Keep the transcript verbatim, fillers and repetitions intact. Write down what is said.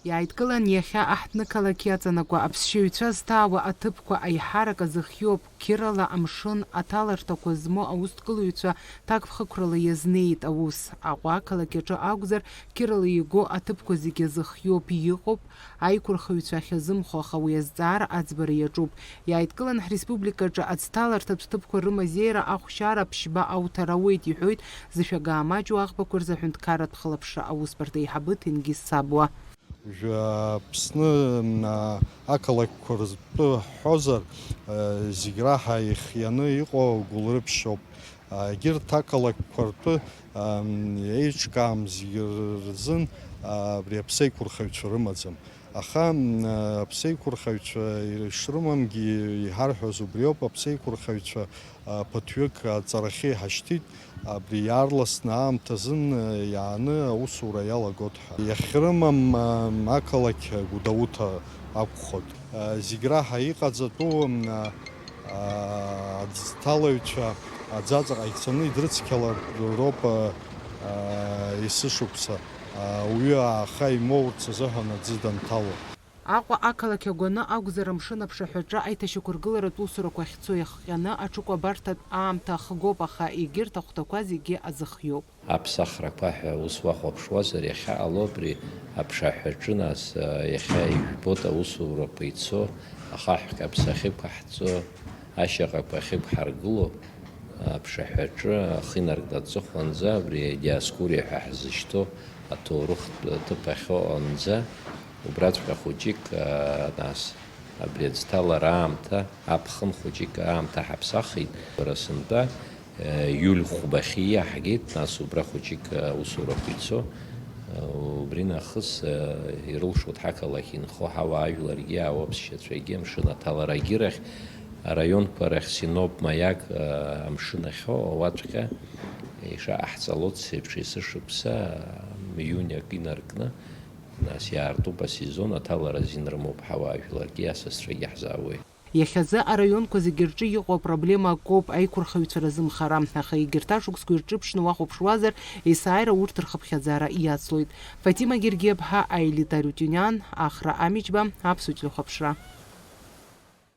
Иааидкылан иахьа аҳҭнықалақь иаҵанакуа аԥсшьаҩцәа зҭаауа аҭыԥқәа аиҳарак азыхиоуп. Қьырала амшын аҭаларҭақәа змоу аусҭгылаҩцәа ҭакԥхықәрала иазнеит аус. Аҟәа ақалақь аҿы акәзар, қьырала игоу аҭыԥқәа зегьы азыхиоуп, иҟоуп аиқәырхаҩцәа ахьазымхо, аха уи азҵаара аӡбара иаҿуп. Иааидкылан ҳреспубликаҿы ацҭаларҭатә ҭыԥқәа рымазеира ахәшьара ԥшьба ауҭар ауеит, иҳәоит зышәагаа маҷу аӷбақәа рзы аҳәынҭқарратә хылаԥшра аусбарҭа аиҳабы Ҭенгиз Сабуа. Уажәы Аԥсны, м, а, ақалақьқәа ртәы ҳҳәозар, а, зегь раҳа ихианы иҟоу Гәылрыԥшь ауп. А, егьырҭ ақалақьқәа ртәы, ам, еиҿкаам зегь рзын, а, абри аԥсеиқәырхаҩцәа рымаӡам. Аха, м, а, аԥсеиқәырхаҩцәа ишрымамгьы иҳарҳәоз убриоуп, аԥсеиқәырхаҩцәа, а, ԥыҭҩык аҵарахьы иҳашьҭит, абри иаарласны аамҭазын, а, иааны аусура иалагот ҳәа. Иахьрымам, а, ақалақь Гәдоуҭа акәхоит. А, зегь раҳа иҟаҵатәу, м, а, а, аӡҭалаҩцәа аӡаҵаҟа ицаны идрыцқьалар роуп, а, а, есышықәса, а, ауаҩы ааха имоурц азыҳәан аӡы данҭало. Аҟәа ақалақь агәаны акәзар, амшын аԥшаҳәаҿы аиҭашьақәыргыларатә усурақәа ахьцо иахҟьаны аҽыкәабарҭатә аамҭа ахгоуп, аха егьырҭ ахәҭақәа зегьы азыхиоуп. Аԥсахрақәа ҳәа ус уахәаԥшуазар, иахьа ҟало абри аԥшаҳәаҿы, нас, а, иахьа ижәбоит аусурақәа ицо, ахаҳә каԥса ахьықәаҳҵо, ашьаҟақәа ахьықәҳаргыло, аԥшаҳәаҿы ахы инаркны аҵыхәанӡа, абри Диоскуриа ҳәа ҳзышьҭоу аҭоурыхтә ҭыԥ ахьыҟоу анӡа, убраҵәҟьа хәыҷык, а, нас, абри аӡҭалара аамҭа, аԥхын хәыҷык аамҭа ҳаԥсахит. Бара сынтәа, а, иуль хәбахьы иаҳгеит, нас убра хәыҷык аусурақәа ицо, а, убри нахыс, а, ирылшоит ҳақалақь инхо ҳауаажәларгьы, ауаԥсшьацәагьы, амшын аҭалара агьырахь, араионқәа рахь Синоп маиак, а, амшын ахьоу, уаҵәҟьа ишаҟаҳҵалоц еиԥш, есышықәса, а, июнь акы инаркны, нас иаартуп асезон, аҭалара азин рымоуп ҳауаажәларгьы, асасцәагьы ҳзаауеит. Иахьазы араионқәа зегьы рҿы иҟоу апроблема акоуп аиқәырхаҩцәа рзымхара, аха егьырҭ ашықәсқәа ирҿыԥшны уахәаԥшуазар, есааира урҭ рхыԥхьаӡара иацлоит. Фатима Гергиаԥҳа, Аелита Рутиуниан, Ахра Амичба, Аԥсуа телехәаԥшра.